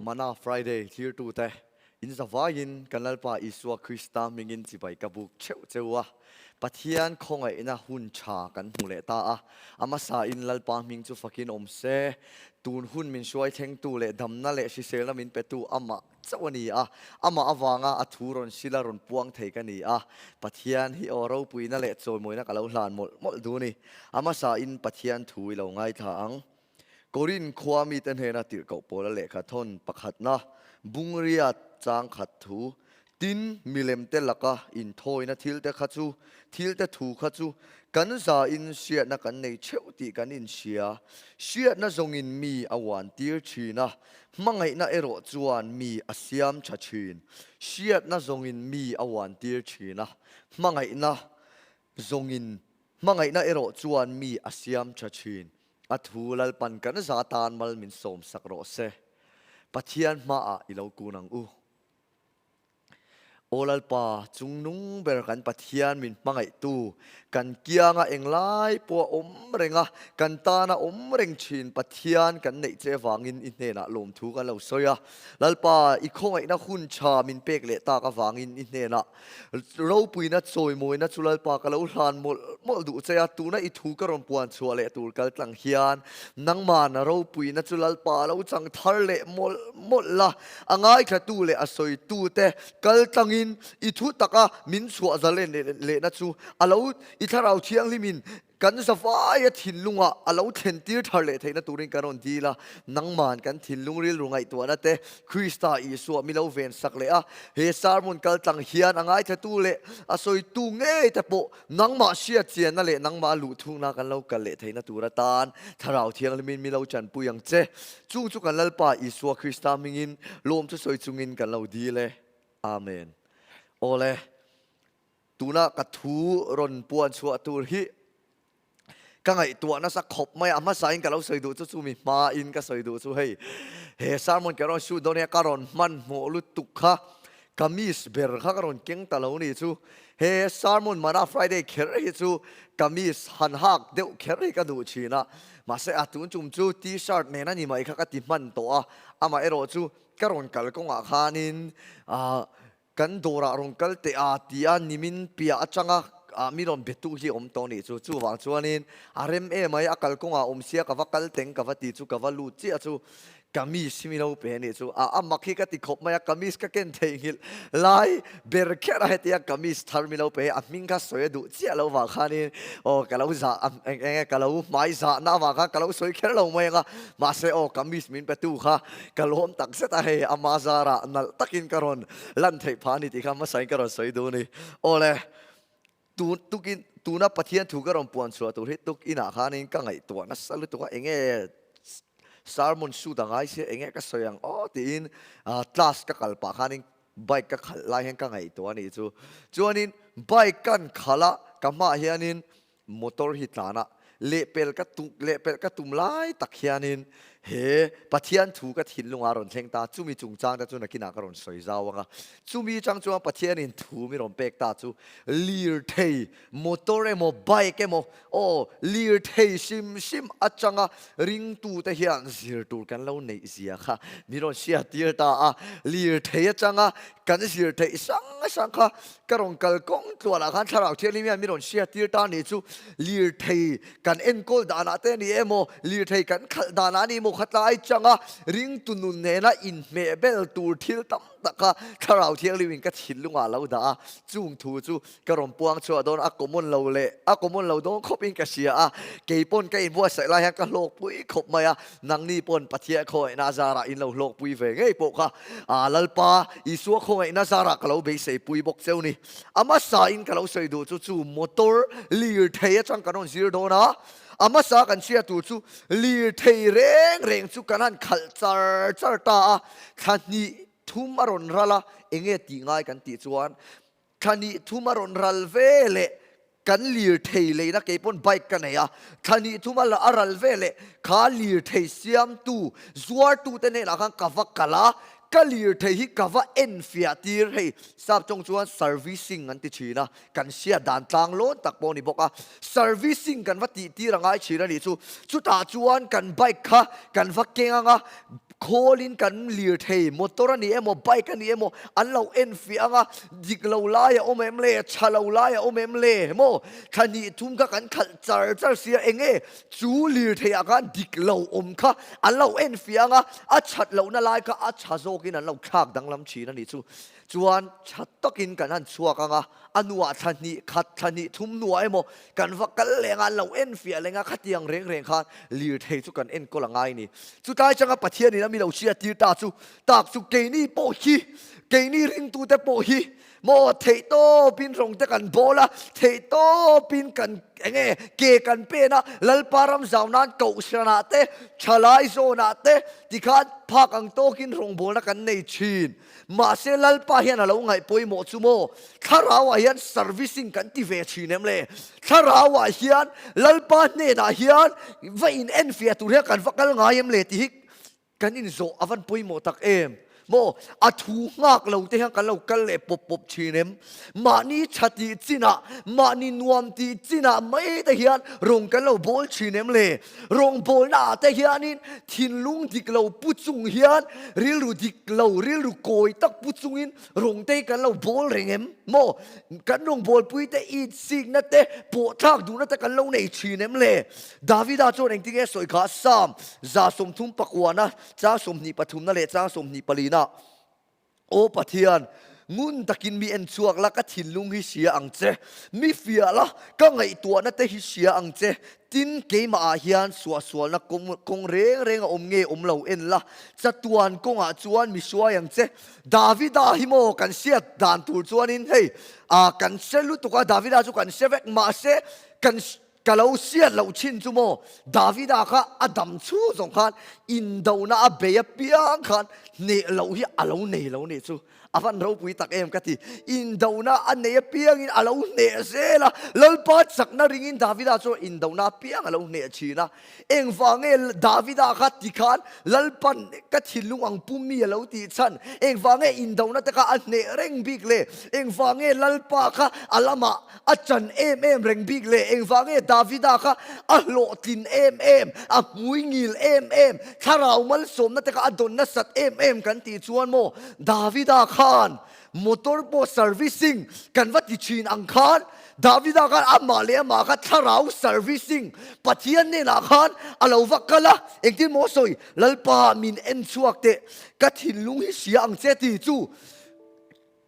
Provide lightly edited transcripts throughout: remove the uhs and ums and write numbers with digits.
Mana Friday thlirtute, in zavaiin kan Lalpa Isua Krista hmingin chibai ka buk theuh cheu a. Pathian khawngaihna hun tha kan hmu leh ta a, a hmasain Lalpa hming chu fakin awm se. Tun hun min hruai thlengtu leh damna leh hriselna min petu amah chauh a ni a, amah avanga a thu rawn hrila rawn puang thei ka ni a. Pathian hi aw ropuina leh chawimawina ka lo hlan mawlh mawlh duh a ni. A hmasain Pathian thu i lo ngaithla ang. Korin khua mite hnena tirhkoh pawla lehkha thawn pakhatna, Bungriat chang khat thu, Tin, milemte laka inthawina thilte kha chu, thilte thu kha chu, kan zain hriatna kan nei theuh tih kan inhria. Hriatna zawngin mi a uantir thin a, hmangaihna erawh chuan mi a siam tha thin. Hriatna zawngin mi a uantir thin a, hmangaihna zawngin hmangaihna erawh chuan mi a siam tha thin. A thu Lalpan kan za tan mal min sawmsak rawh se. Pathian hmaah i lo kun ang u. Aw Lalpa, chungnung ber kan Pathian min hmangaihtu, kan kianga englai pawh a awm reng a, kan tana awm reng thin Pathian kan neih che avangin i hnenah lawmthu kan lo sawi a. Lalpa, i khawngaihna hun tha min pek leh tak avangin i hnenah ropuina chawimawina chu Lalpa ka lo hlan mawlh mawlh duh che a, tuna i thu ka rawn puan chhuah leh tur kal tlang hian nangmahna ropuina chu Lalpa a lo chang thar leh mawlh mawlh la. A ngaithlatu leh a sawitute kal tlangin i thu taka min chhuah zalen lehna chu a lo i Thlarau Thianghlimin kan zavaia thinlungah a lo thlen tir thar leh theihna turin kan rawn dil a. Nangman kan thinlung rilru ngaihtuahna te Krista Isua mi lo ven sak leh a, he sermon kal tlang hian a ngaithlatu leh a sawitu ngei te pawh Nangmah hriatchianna leh nangmah luhthukna kan lo kal leh theihna tur atan Thlarau Thianghlimin mi lo chanpui ang che. Chung chu kan Lalpa Isua Krista hmingin lawm chu sawi chungin kan lo dil e. Amen. Awle, tuna ka thu rawn puan chhuah tur hi ka ngaihtuah nasa khawp mai a, a hmasain ka lo sawi duh chu chumi hmain ka sawi duh chu hei he sermon ka rawn shoot dawn hian ka rawn hmanhmawh lutuk kha Kamis ber kha ka rawn keng ta lo ni chu. He sermon mana Friday kher hi chu kamis han hak deuh kher hi ka duh thin a. Mahse a tun chum chu t-shirt nen a ni mai kha ka ti hman tawh a. Amah erawh chu ka rawn kal kawngah khanin kan dawrah rawn kal teh a ti a, nimin piah atanga mi rawn betu hi awm tawh nih chu. Chuvang chuanin a rem em mai a kal kawngah awm sia ka va kal teng ka va ti chu ka va lut chiah chu Kamis hi mi lo pe anih chu a a mak hi ka ti khawp mai a, kamis ka ken theihnghilh lai ber kher a hetia kamis thar mi lo pe hi a hming kha sawi a duh chiah lo vang khanin aw ka lo zah eng eng ka lo hmai zahna avang khan ka lo sawi kher lo mai ang a, mahse aw kamis min pe tu kha ka lawm tak zet a hei ama zarah nalh takin ka rawn lan theih phah a ni tih kha hmasain ka rawn sawi duh a ni. Aw le tun tukin tuna Pathian thu ka rawn puan chhuah tur hi tuk inah khanin ka ngaihtuah nasa lutuk a enge Sermon shoot a ngai sia enge ka sawi ang aw tiin class ka kal pah khanin bike ka khalh lai hian ka ngaihtuah a nih chu. Chuanin bike kan khalh a ka hmaah hianin motor hi tlan a lehpel ka tum lehpelh ka tum lai tak hianin he Pathian thu ka thinlungah a rawn thleng ta chumi chungchang te chu nakinah ka rawn sawi zau ang a. Chumi chang chuan Pathianin thu mi rawn pek ta chu lirthei Motor emaw bike emaw aw lirthei hrim hrim atanga ringtute hian zir tur kan lo neih zia kha min rawn hriat tir ta a. Lirthei atanga kan zir theih hrang hrang kha ka rawn kal kawng tluanah khan Thlarau Thianghlim hian min rawn hriat tir ta a nih chu. Lirthei kan enkawl danah te a ni emaw, lirthei kan khalh danah a ni emaw khatlai atanga ringtu nun nena inhmeh bel tur thil tam tak kha Thlarau Thianghlim in ka thinlungah a lo dah a. Chung thu chu Ka rawn puang chhuah dawn a common lo leh a common lo dawn khawp in ka hria a, kei pawn ka inbuatsaih lai hian ka hlawkpui khawp mai a, nangni pawn Pathian khawngaihna zarah in lo hlawkpui ve ngei pawh kha aa Lalpa Isua khawngaihna zarah ka lo beisei pui bawk cheu ni. A hmasa in ka lo sawi duh chu chu motor lirthei atang kan rawn zir dawn a, a hmasa kan hria tur chu lirthei reng reng chu kan han khalh char char ta a, thla hnih thum a rawn ral a, enge tih ngai kan tih chuan Thla nih thum a rawn ral ve leh kan lirthei leina kei pawn bike ka nei a, thla nih thum a a ral ve leh kha lirthei siamtu zuartute hnenah khan ka va kal a, ka lirthei hi ka va enfiah tir hei sap tawng chuan servicing an ti thin a, kan hriat dan tlang lawn tak pawh a ni bawk a, servicing kan va tih tir a ngai thin a nih chu, chutah chuan kan bike kha kan va keng ang a. Khawlin kan lirthei, motor a ni emaw, bike a ni emaw, an lo enfiah ang a, dik lo lai a awm em le, tha lo lai a awm em le maw? Thla hnih thum kha kan khalh char char sia, eng nge chu lirtheiah khan dik lo awm kha an lo enfiah ang a, a that lohna lai kha a tha zawkin an lo thlak danglam thin a nih chu. Chuan tha takin kan han chhuak ang a, a nuah thla hnih khat, thla hnih thum nuah emaw kan va kal leng a, an lo enfiah leng a, khatiang reng reng khan lirthei chu kan enkawl a ngai a ni. Chutlai changa Pathianin a mi lo hriattir ta chu, tak chu keini pawh hi, keini ringtute pawh hi maw theihtawpin rawng te kan bawl a, theihtawpin kan eng nge ke kan pen a, Lalpa ram zau nan kohhranah te, thalai zawnah te tikhan phak ang tawkin rawngbawlna kan nei thin. Mahse Lalpa hian a lo ngaih pawimawh chu maw? Thlarauah hian servicing kan ti ve thin em le? Thlarauah hian Lalpa hnenah hian va in enfiah tur hian kan va kal ngai em le tih hi kan inzawh a van pawimawh tak em? Maw? A thu nghak lo te hian kan lo kal leh pawp pawp thin em? Mahni tha tih chinah, mahni nuam tih chinah mai te hian rawng kan lo bawl thin em le? Rawngbawlna ah te hianin thinlung dik lo pu chung hian rilru dik lo, rilru kawi tak pu chungin rawng te hi kan lo bawl reng em maw? Kan rawngbawlpui te itsikna te, pawhthlak duhna te kan lo nei thin em le? Davida chuan engtin nge sawi kha? Psalm 130 chang 23 leh chang 24 Aw Pathian, ngun takin mi en chhuak la, ka thinlung hi hria ang che. Mi fiah la, ka ngaihtuahna te hi hria ang che. Tin, keimahah hian suahsualna kawng kawng reng reng a awm nge awm lo en la, chatuan kawngah chuan mi hruai ang che. Davida hi maw kan hriat dan tur chuanin hei, ah kan hre lutuk a, Davida chu kan hre vek, mahse kan Ka lo hriat loh chin chu maw, Davida kha a dam chhung zawng khan indona a bei apiang khan hneh loh hi a lo nei lo nih chu. A van ropui tak em ka ti. Indona a nei apiangin a lo hneh zel a, Lalpa chakna ringin Davida chuan indona apiang a lo hneh thin a. Engvang nge Davida kha ti khan Lalpan ka thinlung ang pum mi a lo tih chhan? Engvang nge indona te kha a hneh reng bik le? Engvang nge Lalpa kha a lamah a chan em em reng bik le? Engvang nge Davida kha a hlawhtlin em em, a hmui ngil em em, thlarau malsawmna te kha a dawn nasat em em kan tih chuan maw Davida khan Motor pawh servicing kan va ti thin ang khan Davida khan amah leh amah kha thlarau servicing Pathian hnenah khan a lo va kal a, engtin maw sawi Lalpa min en chhuak teh ka thinlung hi hria ang che ti chu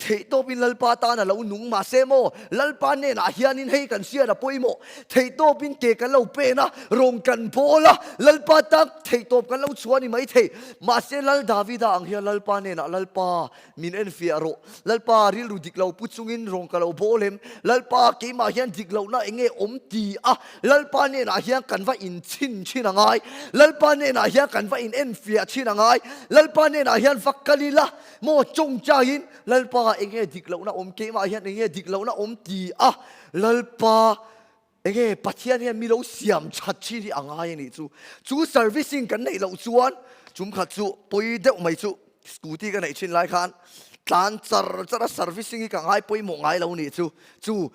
theihtawpin Lalpa tan a lo nung mahse maw Lalpa hnenah hianin hei kan hriat a pawimawh theihtawpin ke kan lo pen a rawng kan bawl a Lalpa tan theihtawp kan lo chhuah a ni maithei mahse Lal Davida ang hian Lalpa hnenah Lalpa Min enfiah rawh. Lalpa, rilru dik lo pu chungin rawng ka lo bawl em? Lalpa, keimah hian dik lohna eng nge awm ti a? Lalpa hnenah hian kan va inchhin thin a ngai. Lalpa hnenah hian kan va inenfiah thin a ngai. Lalpa hnenah hian va kal ila maw tawngtaiin, Lalpa, eng nge dik lohna awm? Keimah hian eng nge dik lohna awm ti a? Lalpa, Enge Pathian hian mi lo siam that thin hi a ngai a nih chu. Chu servicing kan neih loh chuan chum khat chu pawi deuh mai chu scooty ka neih thin lai khan tlan char char a servicing hi ka ngai pawimawh ngai lo nih chu. Chu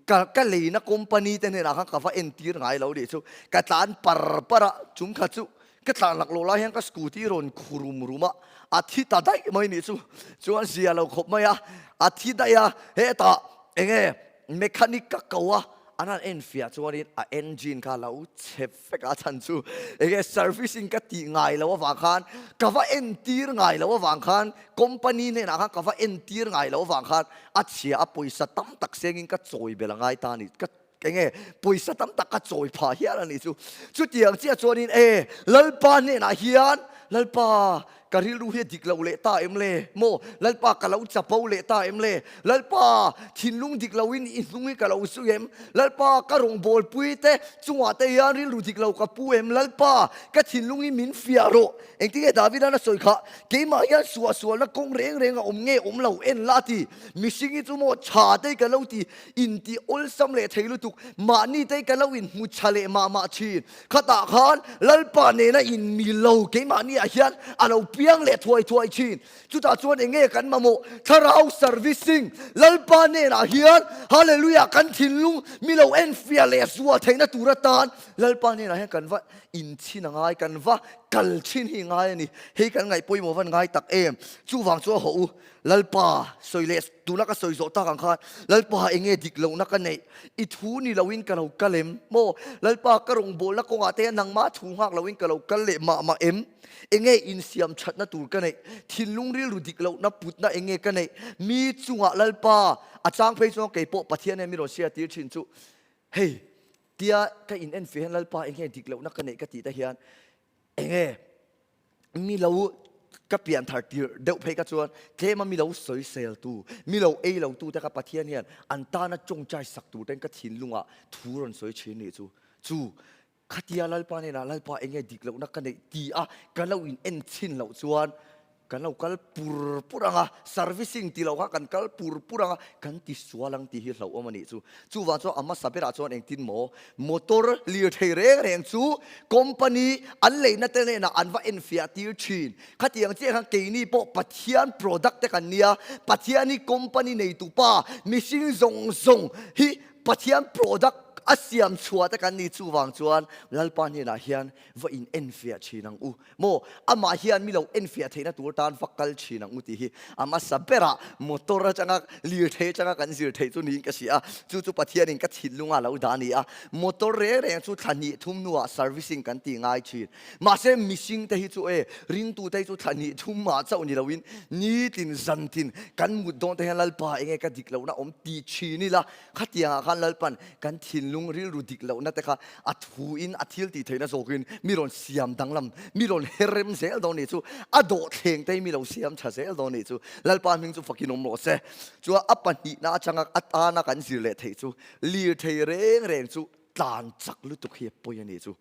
ka ka leina company te hnenah khan ka va entir ngai lo nih chu. Ka tlan par par a chum khat chu Ka tlan lak loh lai hian ka scooty rawn khu rum rum a, a thi ta daih mai nih chu. Chuan zia lo khawp mai a, a thi daih a, hetah eng nge mechanic ka ko a, an han enfiah chuanin a engine kha a lo chhe vek a, chhan chu eng nge servicing ka tih ngai loh avang khan, ka va entir ngai loh avang khan, company hnenah khan ka va entir ngai loh avang khan a chhia a pawisa tam tak sengin ka chawi belh a ngai ta a ni. Ka Enge pawisa tam tak ka chawi phah hial a nih chu. Chutiang chiah chuanin e Lalpa hnenah hian Lalpa ka rilru hi a dik lo leh ta em le? Maw Lalpa ka lo chapo leh ta em le? Lalpa thinlung dik loin i hnung hi ka lo zui em? Lalpa ka rawngbawlpui te chungah te hian rilru dik lo ka pu em? Lalpa ka thinlung hi min fiah rawh. Engtin nge David-a'n a sawi kha? Keimah hian suahsualna kawng reng reng a awm nge awm lo en la ti. Mihring hi chu maw tha te hi ka lo ti. Inti awlsam leh thei lutuk, mahni te ka lo inhmu tha leh mah mah thin. Khatah khan Lalpa nena inmil lo keimahni ah hian a lo piang leh thuai thuai thin. Chutah chuan eng nge kan mamawh? Thlarau servicing Lalpa nenah hian Hallelujah kan thinlung mi lo enfiah leh zual theihna tur atan Lalpa nenah hian kan va inchhin a ngai, kan va. kal thin hi ngai a ni. Hei kan ngaih pawimawh van ngai tak em. Chuvang chuan hawh u, Lalpa sawi leh tuna ka sawi zawh tak ang khan Lalpa enge dik lohna ka neih? I thu ni loin ka lo kal em? Maw Lalpa ka rawngbawlna kawngah te hian nangmah thu nghak loin ka lo kal leh mah mah em? Enge insiam thatna tur ka neih? Thinlung rilru dik lohna putna enge ka neih? Mi chungah Lalpa a chang phei chuan kei pawh Pathian hian mi rawn hriat tir thin chu hei tia ka in en feh hian Lalpa enge dik lohna ka neih ka tih te hian enge mi lo ka pian thar tir deuh phei ka chuan tlema mi lo sawisel tu mi lo ei lo tu te kha Pathian hian an tana tawngtai sak tur ten ka thinlungah thu rawn sawi thin nih chu chu khatia Lalpa hnenah Lalpa enge dik lohna ka neih ti a ka lo in en chhin loh chuan kan lo kal pur pur ang a, servicing ti lo kha kan kal pur pur ang a, kan ti sual ang tih hi hlauhawm a nih chu. Chuvang chuan a hmasa berah chuan engtin maw motor lirthei reng reng chu company an leina te hnenah an va enfiah tir thin. Khatiang chiah khan keini pawh Pathian product te kan nia, Pathian hi company neitupa mihring zawng zawng hi Pathian product a siam chhuah te kan ni. Chuvang chuan Lalpa hnenah hian va in enfiah thin ang u. Maw, amah hian mi lo enfiah theihna tur tan va kal thin ang u tih hi a hmasa berah motor atanga lirthei atanga kan zir theih chu niin ka hria a, chu chu Pathianin ka thinlunga lo dah a ni a. Motor reng reng chu thla hnih thum hnuah servicing kan tih ngai thin. Mahse mihring te hi chu e, ringtute hi chu thla hnih thum mah chauh ni loin nitin zantin kan mut dawn te hian Lalpa enge ka dik lohna awm ti thin ila, Khatiangah khan Lalpan kan thinlung rilru dik lohna te kha a thuin a thil tih theihna zawkin mi rawn siam danglam, mi rawn her rem zel dawn nih chu, a dawhthleng te hi mi lo siam tha zel dawn nih chu. Lalpa hming chu fakin awm rawh se. Chuan a pahnihna atanga atana kan zir leh theih chu lirthei reng reng chu tlan chak lutuk hi a pawi a nih chu.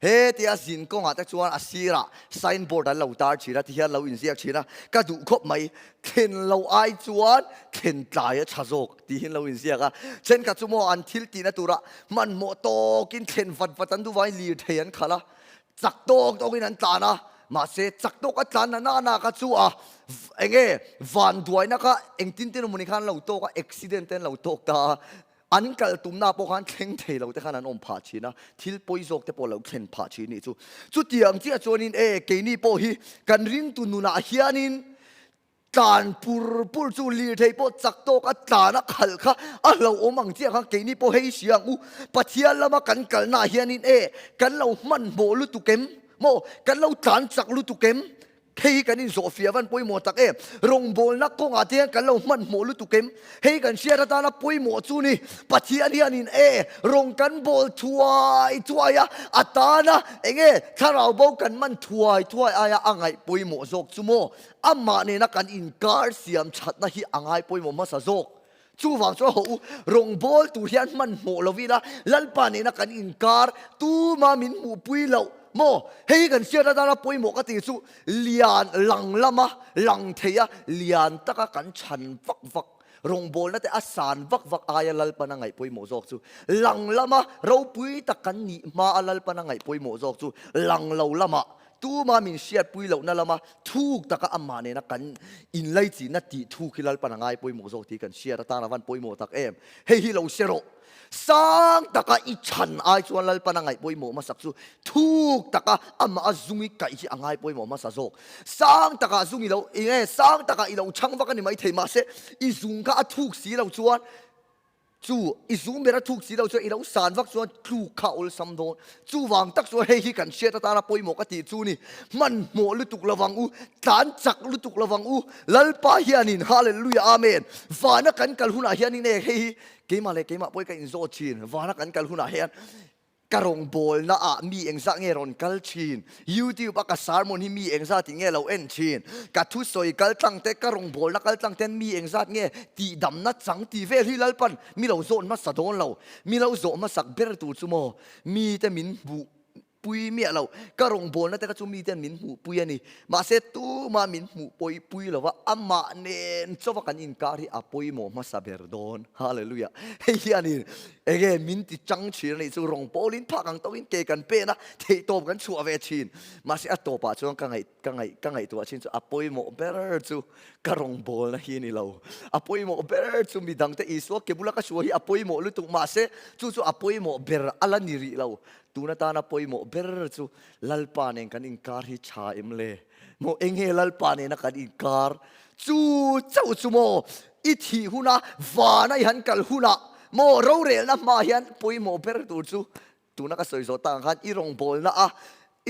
He tia zin kawngah te chuan a sirah sign board an lo tar thin a, tihian lo inziak thin a, ka duh khawp mai, thlen lo ai chuan thlen tlai a tha zawk tihin lo inziak a. Thenkhat chu maw an thil tihna turah hmanhmawh tawkin thlen vat vat an duh vangin lirthei an khalh a, chak tawk tawkin an tlan a, mahse chak tawk a tlan na na na kha chu a enge vanduaina kha engtin tin emaw ni khan an lo tawk a, accident te an lo tawk ta a. An kal tumna pawh khan thleng thei lo te khan an awm phah thin a, thil pawi zawk te pawh lo thlen phah thin nih chu. Chutiang chiah chuanin e, keini pawh hi kan ringtu nunah hianin tlan pur pur chu lirthei pawh chak tawk a tlan a khalh kha a hlauhawm ang chiah khan keini pawh hei hria ang u. Pathian lama kan kalnaah hianin e, kan lo hmanhmawh lutuk em? Maw? Kan lo tlan chak lutuk em? Hei hi kan inzawhfiah van pawimawh tak em? Rawngbawlna kawngah te hian kan lo hmanhmawh lutuk em? Hei kan hriat atana pawimawh chu ni, Pathian hianin e, rawng kan bawl thuai thuai a, a tana enge thlarau bo kan man thuai thuai aia a ngaih pawimawh zawk chu maw? Amah nena kan inkar siam thatna hi a ngai pawimawh hmasa zawk. Chuvang chuan hawh u, rawngbâwl tur hian hmanhmawh lo ila, Lalpa nena kan inkar tuma min hmuhpui loh maw? Hei hi kan hriat atana pawimawh ka tih chu lian lang lama lang theia lian taka kan chhan vak vak, rawngbâwlna te a san vak vak aia Lalpana ngaih pawimawh zawk chu lang lama ropui tak kan nih hmaa Lalpana ngaih pawimawh zawk chu lang lo lamah Tuma min hriatpui lohna lama thuk taka amah nena kan inlaichinna tih thuk hi Lalpan a ngai pawimawh zawk tih kan hriat atan a van pawimawh tak em. Hei hi lo hre rawh. Sang taka i chhan ai chuan Lalpan a ngaih pawimawh hmasak chu thuk taka amah a zung i kaih hi a ngai pawimawh hmasa zawk. Sang takah zung i lo, enge sang takah i lo chhang vak a ni maithei mahse i zung kha a thuk si lo chuan Chu i zum ber a thuk si lo chuan i lo san vak chuan tluk kha awlsam dawn. Chuvang tak chuan hei hi kan hriat atana pawimawh ka tih chu ni. Hmanhmawh lutuk lovang u, tlan chak lutuk lovang u. Lalpa hianin Hallelujah Amen. Vana kan kal hunah hianin e hei hi keimah leh keimah pawhin ka inzawt thin. Vana kan kal hunah hian Ka rawngbawlna ah mi engzah nge rawn kal thin? YouTube a ka sermon hi mi engzat in nge lo en thin? Ka thusawi kal tlang te, ka rawngbawlna kal tlang ten mi engzat nge tihdamna chang tih vel hi Lalpan mi lo zawh hmasa dawn lo. Mi lo zawh hmasak ber tur chu maw? Mite min hmuh pui miah lo. Ka rawngbawlna te kha chu miten min hmuh pui a ni. Mahse tumah min hmuh pawi pui lo va, amah nen chauha kan inkar hi a pawimawh hmasa ber dawn. Hallelujah! Hei hianin Enge min ti chang thin a nih chu rawng pawlin phak ang tawkin ke kan pen a, theihtawp kan chhuah ve thin. Mahse a tawpah chuan ka ngaih ka ngaih ka ngaihtuah thin chu a pawimawh ber chu ka rawngbawlna hi a ni lo. A pawimawh ber chu midangte Isua ke bula ka hruai hi a pawimawh lutuk mahse chu chu a pawimawh ber a la ni rih lo. Tun atana pawimawh ber chu Lalpa nen kan inkar hi tha em le? Maw enge Lalpa nena kan inkar chu chauh chu maw i thih huna vana i han kal hunah maw rorelna hmaah hian pawimawh ber tur chu tuna ka sawi zawh tak ang khan i rawngbawlna a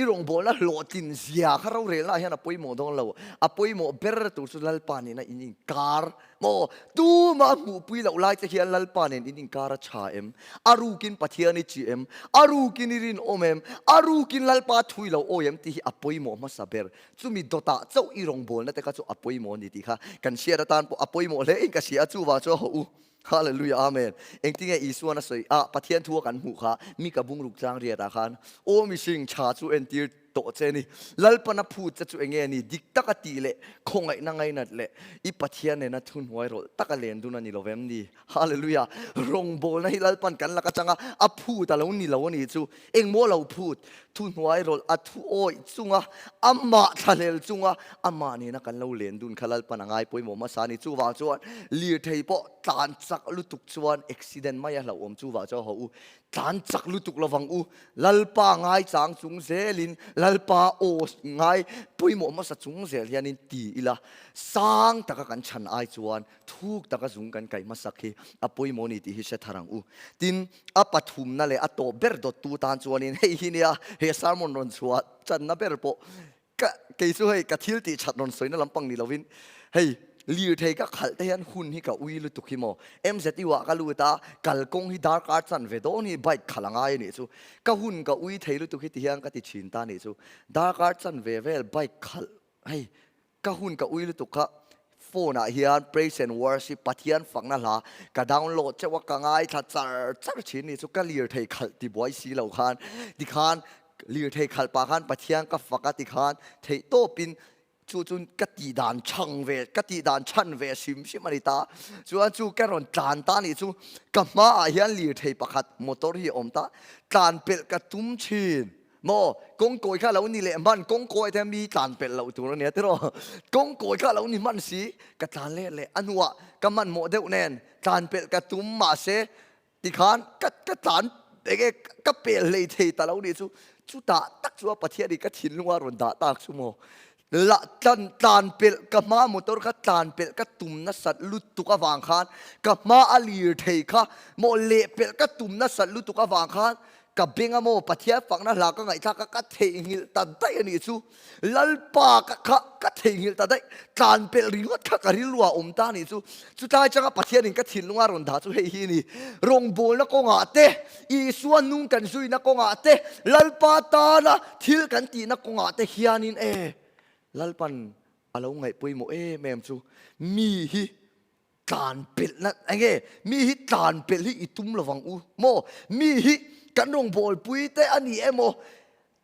i rawngbawlna hlawhtlin zia kha rorelna ah hian a pawimawh dawn lo. A pawimawh ber tur chu Lalpa nena in inkar Maw, tuma hmuhpui loh lai che hian Lalpa nen in inkar a tha em? A rukin Pathian i chi em? A rukin i rinawm em? A rukin Lalpa thu i lo awi em? Tih hi a pawimawh hmasa ber. Chumi dawtah chauh i rawngbawlna te kha chu a pawimawh a ni tih kha kan hriat atan pawh a pawimawh hle in ka hria a, chuvang chuan hawh u. Hallelujah Amen. Engtinge Isuan a sawi a, Pathian thu a kan hmuh kha mi ka bungruk tlang riatah khan aw mihring tha chu entir tawh che ni. Lalpana phut che chu enge ni? Dik taka tih leh khawngaihna ngainat leh i Pathian nena thuhnuai rawlh taka len dun a ni lo vem ni? Hallelujah! Rawngbawlna hi Lalpan kan lak atanga a phut a lo ni lo a ni chu. Engmaw lo phut? Thuhnuai rawlh a thu awih chunga, amah thlahlel chunga amah nena kan lo len dun kha Lalpan a ngai pawimawh hmasa a ni. Chuvang chuan lirthei pawh tlan chak lutuk chuan accident mai a hlauhawm. Chuvang chuan haw u, Tlan chak lutuk lovang u, Lalpa ngaichang chung zelin, Lalpa aw ngai pawimawh hmasa chung zel hianin ti ila, sang taka kan chhan ai chuan thuk taka zung kan kaih hmasak hi a pawimawh a ni tih hi hre thar ang u. Tin, a pathumna leh a tawp ber dawttu tan chuanin hei hi nia he sermon rawn chhuah channa ber pawh Ka kei chu hei ka thil tih that rawn sawina lampang ni lovin hei lirthei ka khalh te hian hun hi ka ui lutuk hi maw. MZU ah ka lut a, kalkawng hi darkar chan ve dawn hi bike khalh a ngai a nih chu. Ka hun ka ui thei lutuk hi ti hian ka ti thin ta a nih chu. Darkar chan ve vel bike khalh hei ka hun ka ui lutuk kha phone ah hian praise and worship Pathian fakna hla ka download teuh a ka ngaithla char char thin a nih chu. Ka lirthei khalh ti buai si lo khan tikhan Lirthei khalh pah khan Pathian ka fak a ti khan theih tawpin chu chu ka tih dan chhang ve, ka tih dan chhan ve hrim hrim a ni ta. Chuan chu ka rawn tlan ta nih chu ka hmaah hian lirthei pakhat motor hi a awm ta, tlan pelh ka tum thin. Maw kawngkawi kha a lo ni leh hman, kawngkawi te mi tlan pelh loh tur a nia tiraw. Kawngkawi kha a lo ni hman si, ka tlan leh leh a hnuah ka hmanhmawh deuh nen tlan pelh ka tum mahse Tikhan ka ka tlan enge ka pel hlei thei ta lo nih chu chutah tak chuan Pathian in ka thinlunga rawn dah tak chu maw la tlan tlan pelh ka hma motor kha tlan pelh ka tum nasat lutuk avang khan ka hma a lir thei kha maw leh pelh ka tum nasat lutuk avang khan ka beng a maw Pathian fakna hla ka ngaihthlak kha ka theihnghilh ta daih a nih chu. Lalpa ka kha ka theihnghilh ta daih, tlan pelh ringawt kha ka rilru ah awm ta a nih chu. Chutlai changa Pathianin ka thinlunga rawn dah chu hei hi a ni, Rawngbawlna kawngah te, Isua nung kan zuina kawngah te, Lalpa tana thil kan tihna kawngah te hianin e, Lalpan a lo ngaih pawimawh em em chu mi hi tlan pelhna enge mi hi tlan pelh hi i tum lovang u maw mi hi kan rawngbawlpui te a ni emaw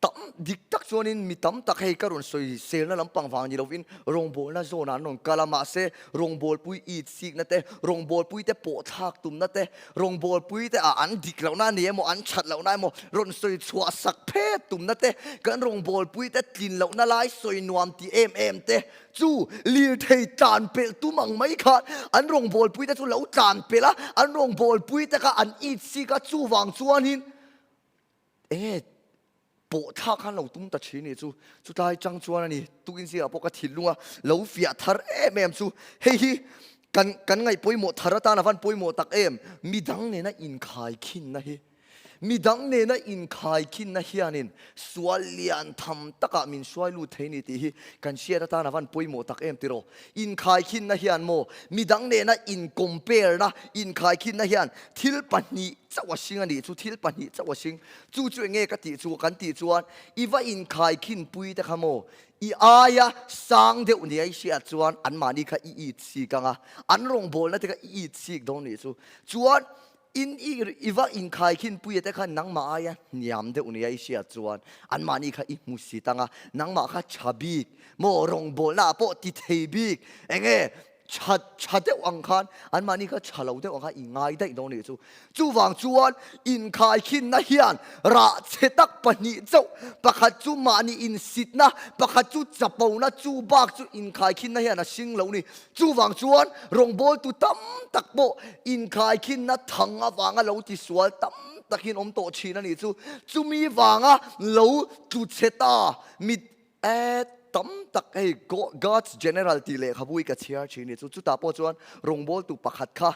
tam dik tak chuanin mi tam tak hei ka rawn sawi selna lampang vang ni lovin rawngbawlna zawnah an rawn kal a mahse rawngbawlpui it sikna te rawngbawlpui te pawh thlak tumna te rawngbawlpui te ah an dik lohna a ni emaw an that lohna emaw rawn sawi chhuah sak phet tumna te kan rawngbawlpui te tlin lohna lai sawi nuam ti em em te Chu lirthei tlan pelh tum ang mai khan an rawngbawlpui te chu lo tlan pelh a, an rawngbawlpui te kha an it sik a, chuvang chuanin enge pawh thlak khan lo tum ta thin nih chu. Chutlai chang chuan a ni, tukin zingah pawh ka thinlung a lo fiah thar em em chu hei hi kan kan ngaih pawimawh thar atan a van pawimawh tak em, midang nena inkhaikhinna hi. Midang nena inkhaikhinna hianin sual lian tham takah min hruai lut thei ni tih hi kan hriat atan a van pawimawh tak em tiraw? Inkhaikhinna hian maw midang nena in-compare-na, inkhaikhinna hian thil pahnih chauh a hring a nih chu, thil pahnih chauh a hring. Chu chu enge ka tih chu kan tih chuan i va inkhaikhinpui te kha maw i aia sang deuh nia i hriat chuan anmahni kha i it sik ang a, an rawngbawlna te kha i it sik dawn nih chu. Chuan In i i va inkhaikhin puia te khan nangmah aia hniam deuh nia i hriat chuan anmahni kha i hmu si tang a, nangmah kha tha bik maw rawngbawlna ah pawh ti thei bik enge tha tha deuh ang khan anmahni kha tha lo deuh ang khan i ngai daih dawn nih chu. Chuvang chuan inkhaikhinna hian rah chhe tak pahnih chauh, pakhat chu mahni insitna, pakhat chu chapona, chu bak chu inkhaikhinna hian a hring lo ni. Chuvang chuan rawngbawltu tam tak pawh inkhaikhinna thang avanga lo tisual tam. takin awm tawh thin a nih chu. Chumi vanga lo tlu chhe ta mi tam tak hei God's General tih lehkhabu hi ka chhiar thin a nih chu. Chutah pawh chuan rawngbawltu pakhat kha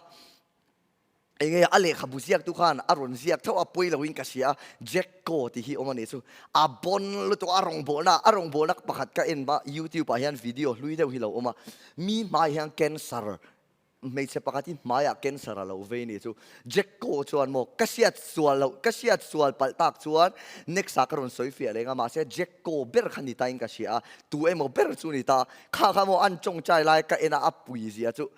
Enge a lehkhabu ziaktu khan a rawn ziak tho a pawi loin ka hria a, Jack Ko tih hi awm a nih chu. A bawn lutuk a rawngbawlna a rawngbawlna pakhat ka en va YouTube ah hian video hlui deuh hi lo awm a, mi hmai hian cancer hmeichhe pakhat hi hmaiah cancer a lo vei nih chu. Jack Ko chuan maw ka hriat sual loh ka hriat sual palh tak chuan next ah ka rawn sawi fiah leng a mahse Jack Ko ber kha ni ta in ka hria a, tu emaw ber chu ni ta. Kha kha maw an tawngtai lai ka en a a pui zia chu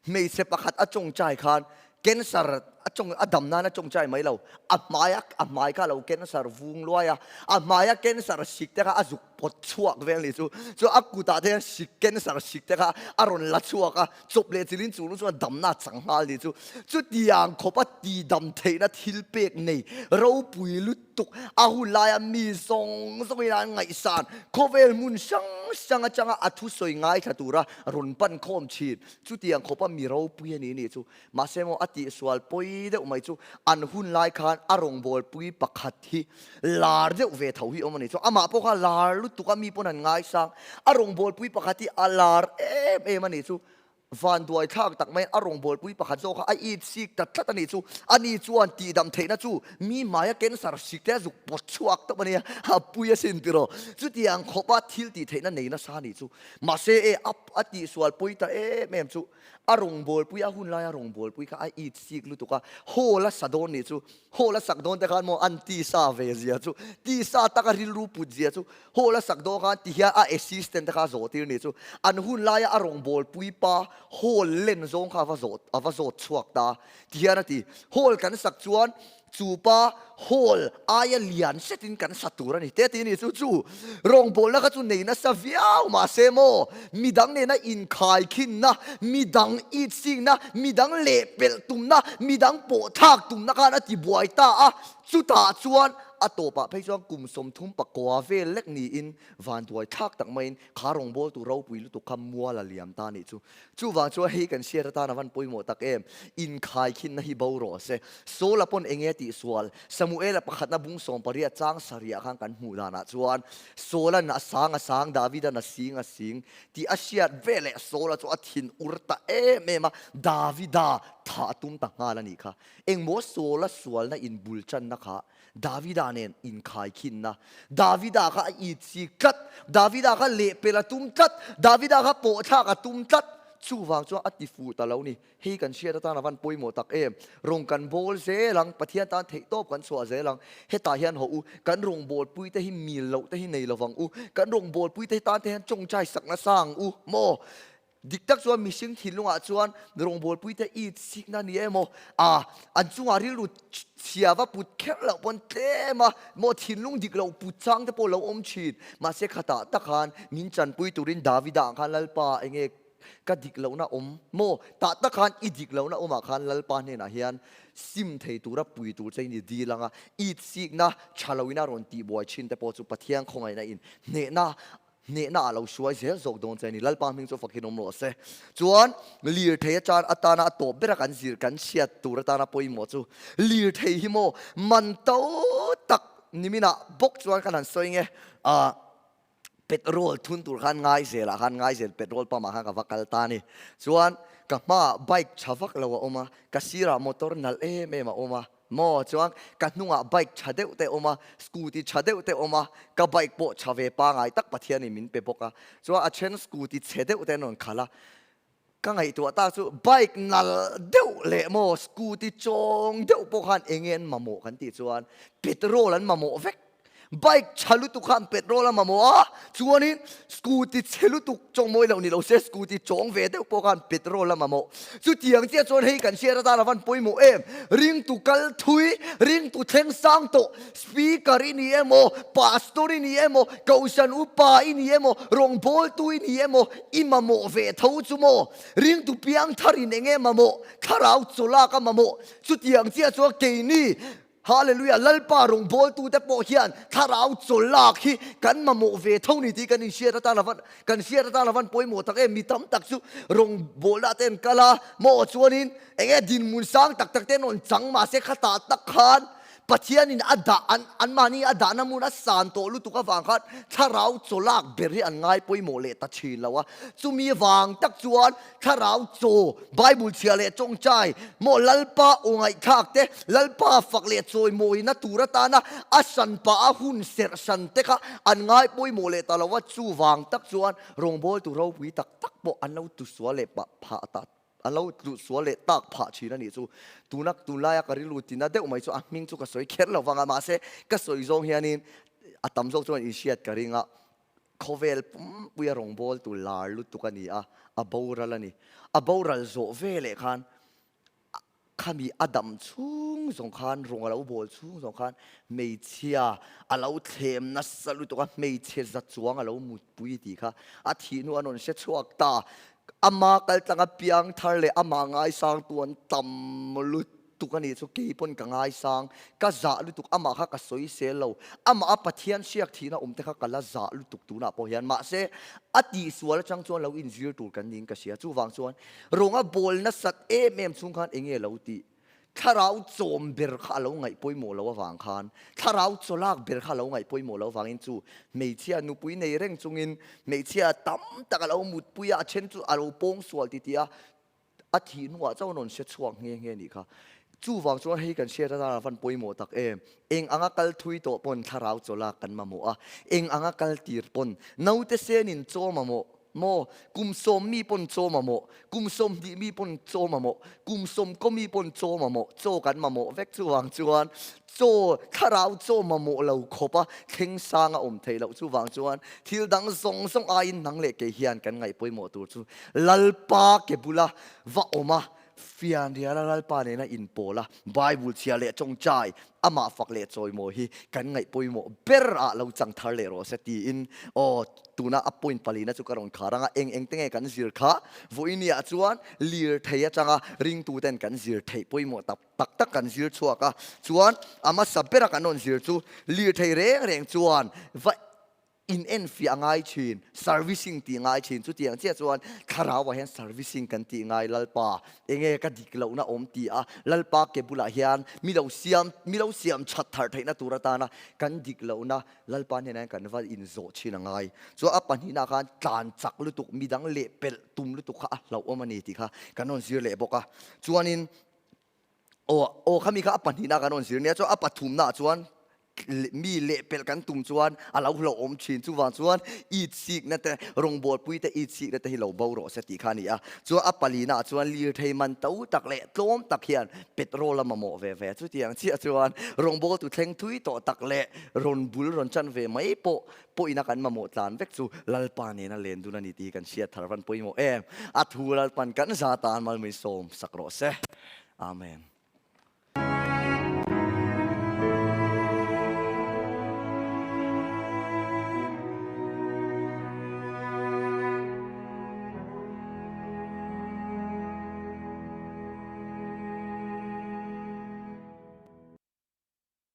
Hmeichhe pakhat a tawngtai khan cancer a tawng a dam nan a tawngtai mai lo. A hmai a a hmai kha a lo cancer vung luai a, a hmai a cancer sik te kha a zuk pawt chhuak vel ni chu. Chuan a kutah te hian sik cancer sik te kha a rawn la chhuak a, chawp leh chilhin chu lu chuan damna a chang nghal ni chu. Chutiang khawpa tidam theihna thil pek nei ropui lut tuk. A hun laia mi zawng zawngin an ngaihsan khawvel hmun hrang hrang atanga a thusawi ngaithla tura rawn pan khawm thin. Chutiang khawpa mi ropui a ni nih chu. Mahse maw a tihsual pawi deuh mai chu an hun lai khan a rawngbawlpui pakhat hi lar deuh ve tho hi awm a ni chu. Amah pawh kha lar lutuk a mi pawn an ngaisang. A rawngbawlpui pakhat hi a lar em em a ni chu. Vanduai thlak tak mai a rawngbawlpui pakhat zawk kha a it sik ta tlat a nih chu. Ani chuan tihdam theihna chu mi hmaia cancer hrik te a zuk pawt chhuak tawp a nia, a pui asin tiraw. Chutiang khawpa thil tih theihna nei nasa a nih chu. Mahse e a a tihsual pawi ta em em chu a rawngbawlpui a hun laia rawngbawlpui kha a it sik lutuk a, hall a sa dawn nih chu. Hall a sak dawn te khan maw an tisa ve zia chu, tisa taka rilru put zia chu Hall a sak dawn khan ti hian a assistant te kha a zawh tir nih chu. An hun laia a rawngbawlpui pa hall len zawng kha a va zawh a va zawt chhuak ta ti hian a ti. Hall kan sak chuan chu pa hall aia lian setin kan sa tur a ni te ti nih chu. Chu rawngbawlna kha chu nei nasa viau mahse maw midang nena inkhai khinna, midang itsikna, midang lehpelh tumna, midang pawhthlak tumna khan a ti buai ta a. Chutah chuan a tawpah phei chuan kum 39 vel lek niin vanduai thlak tak maiin kha rawngbawltu ropui lutuk kha mual a liam ta nih chu. Chuvang chuan hei kan hriat atan a van pawimawh tak em, inkhaikhinna hi bo rawh se. Saula pawn enge tihsual? Samuela pakhatna bung 18 chang sarihah khan kan hmuh danah chuan Saula'n a sang a sang, Davida'n a sing a sing tih a hriat veleh Saula chu a thin ur ta em em a, Davida thah a tum ta nghal a nih kha. Engmaw Saula sualna inbul channa kha Davida nen inkhaikhinna. Davida kha a itsi tlat, Davida kha lehpel a tum tlat, Davida kha pawhthlak a tum tlat. Chuvang chuan a ti fuh ta lo ni. Hei kan hriat atan a van pawimawh tak em. Rawng kan bawl zel ang, Pathian tan theihtawp kan chhuah zel ang. Hetah hian hawh u, kan rawngbawlpui te hi mil loh te hi nei lovang u. Kan rawngbawlpui te tan te hian tawngtai sak nasa ang u maw? Dik tak chuan mihring thinlungah chuan rawngbawlpui te it sikna ni emaw, a an chungah rilru chhia va put kher loh pawn tlem a, maw thinlung dik loh put chang te pawh lo awm thin. Mahse khatah tak khan min chanpui turin Davida ah khan Lalpa enge ka dik lohna awm maw? Tah tak khan i dik lohna awmah khan Lalpa hnenah hian sim thei tura pui tur che in i dil ang a, it sikna tha loin a rawn tihbuai thin te pawh chu Pathian khawngaihna in hnehna Hnehna a lo hruai zel zawk dawn che a ni. Lalpa hming chu fakin awm rawh se. Chuan lirthei atan atana a tawp bera kan zir kan hriat tur atana pawimawh chu lirthei hi maw man to tak niminah bawk chuan kan han sawi nge ah petrol thun tur khan ngai zelah khan ngai zel petrol pump ah khan ka va kal ta a ni. Chuan ka hmaah bike tha vak lo a awm a, ka sirah motor nalh em em a awm a. Maw chuan ka hnungah bike tha deuh te awm a, scooty tha deuh te awm a, ka bike pawh tha ve pangai tak Pathianin min pe bawk a. Chuan a then scooty chhe deuh te an rawn khalh a. Ka ngaihtuah tak chu bike nal deuh leh maw scooty chawng deuh pawh khan enge an mamawh kan tih chuan petrol an mamawh vek. Bike tha lutuk khan petrol a mamawh a, chuanin scooty chhe lutuk chawng mawi loh ni lo se scooty chawng ve deuh pawh khan petrol a mamawh. Chutiang chiah chuan hei kan hriat atan a van pawimawh em? Ringtu kal thui, ringtu thleng sang tawh, speaker i ni emaw, pastor i ni emaw, kohhran upa i ni emaw, rawngbawltu i ni emaw, i mamawh ve tho chu maw? Ringtu piangtharin eng nge mamawh? Thlarau chawlak a mamawh. Chutiang chiah chuan keini Hallelujah! Lalpa rawngbawltute pawh hian thlarau chawlak hi kan mamawh ve tho ni tih kan inhriat atan avan kan hriat atan avan pawimawh tak em. Mi tam tak chu rawngbawlna te an kal a, maw chuanin eng nge dinhmun sang tak tak te an rawn chang mahse khatah tak khan Pathianin a dah an anmahni a dahna hmun a san tawh lutuk avang khan thlarau chaw lak ber hi an ngai pawimawh leh ta thin lo a. Chumi vang tak chuan thlarau chaw, Bible chhia leh tawngtai, maw Lalpa aw ngaihthlak te, Lalpa fak leh chawimawina tur atana a hran pah a hun serh hran te kha an ngai pawimawh leh ta lo a. Chuvang tak chuan rawngbawltu ropui tak tak pawh an lo tusual leh pah phah ta A lo tluh sual leh tak phah thin a nih chu. Tuna tunlaia ka rilru tina deuh mai chu a hming chu ka sawi kher lo vang a, mahse ka sawi zawng hianin a tam zawk chuan inhriat ka ring a, khawvel pumpuia rawngbawltu lar lutuk a ni a, a boral a ni. A boral zawh veleh khan khami a dam chhung zawng khan rawng a lo bawl chhung zawng khan hmeichhia a lo thlem nasa lutuk a, hmeichhe za chuang a lo mutpui tih kha a thih hnu a rawn hre chhuak ta. Ama kaltlanga piang thar leh amah ngaisangtu an tam lutuk a nih chu kei pawn ka ngaisang, ka zah lutuk, amah kha ka sawi sel lo, amah a Pathian hriak thihna awm te kha ka la zah lutuk tunah pawh hian, mahse a tihsual atang chuan lo inzir tur kan niin ka hria, chuvang chuan rawnga bawl nasat em em chung khan enge lo tih? Thlarau chawm ber kha a lo ngaih pawimawh loh avang khan, thlarau chawlak ber kha a lo ngaih pawimawh loh avangin chu hmeichhia nupui nei reng chungin hmeichhia tam tak a lo mutpui a, a then chu a lo pawng sual ti tih a, a thih hnuah chauh an rawn hre chhuak nghe nghe nih kha. Chuvang chuan hei kan hriat atan a van pawimawh tak em. Eng anga kal thui tawh pawn thlarau chawlak kan mamawh a, eng anga kal tir pawn naute senin chaw mamawh Maw, kum sawmmi pawn chaw mamawh, kum sawmhnihmi pawn chaw mamawh, kum sawmkawmi pawn chaw mamawh, chaw kan mamawh vek chuvang chuan chaw, thlarau chaw mamawh lo khawpa thleng sang a awm theih loh chuvang chuan thil dang zawng zawng aiin nang leh kei hian kan ngaih pawimawh tur chu Lalpa ke bula va awm a, Fianriala Lalpa nena inpawl a, Bible chhia leh tawngtai, amah fak leh chawimawi hi kan ngaih pawimawh ber ah lo chang thar leh rawh se tiin aw tuna a point palina chu ka rawn khar ang a, eng eng te nge kan zir kha? Vawinia chuan lirthei atanga ringtuten kan zir theih pawimawh tak tak tak kan zir chhuak a, chuan a hmasa bera kan rawn zir chu lirthei reng reng chuan va In enfiah a ngai thin, servicing tih ngai thin, chutiang chiah chuan thlarauah hian servicing kan tih ngai Lalpa, enge ka dik lohna awm ti a, Lalpa ke bulah hian mi lo siam, mi lo siam that thar theihna tur atana kan dik lohna Lalpa hnenah hian kan va inzawh thin a ngai. Chuan a pahnihna khan tlan chak lutuk, midang leh pelh tum lutuk kha a hlauhawm a ni tih kha kan rawn zir leh bawk a. Chuanin Aw, aw khami kha a pahnihna kan rawn zir nia chuan a pathumna ah chuan mi lehpelh kan tum chuan a lo hlauhawm thin. Chuvang chuan it sikna te, rawngbawlpui te it sikna te hi lo bo rawh se tih kha a ni a. Chuan a palina ah chuan lirthei man to tak leh tlawm tak hian petrol a mamawh ve ve. Chutiang chiah chuan rawngbawltu thleng thui tawh tak leh rawn bul rawn chan ve mai pawh pawhina kan mamawh tlan vek chu Lalpa nena len dun a ni tih hi kan hriat thar van pawimawh em. A thu Lalpan kan za tan mal min sawm sak rawh se. Amen.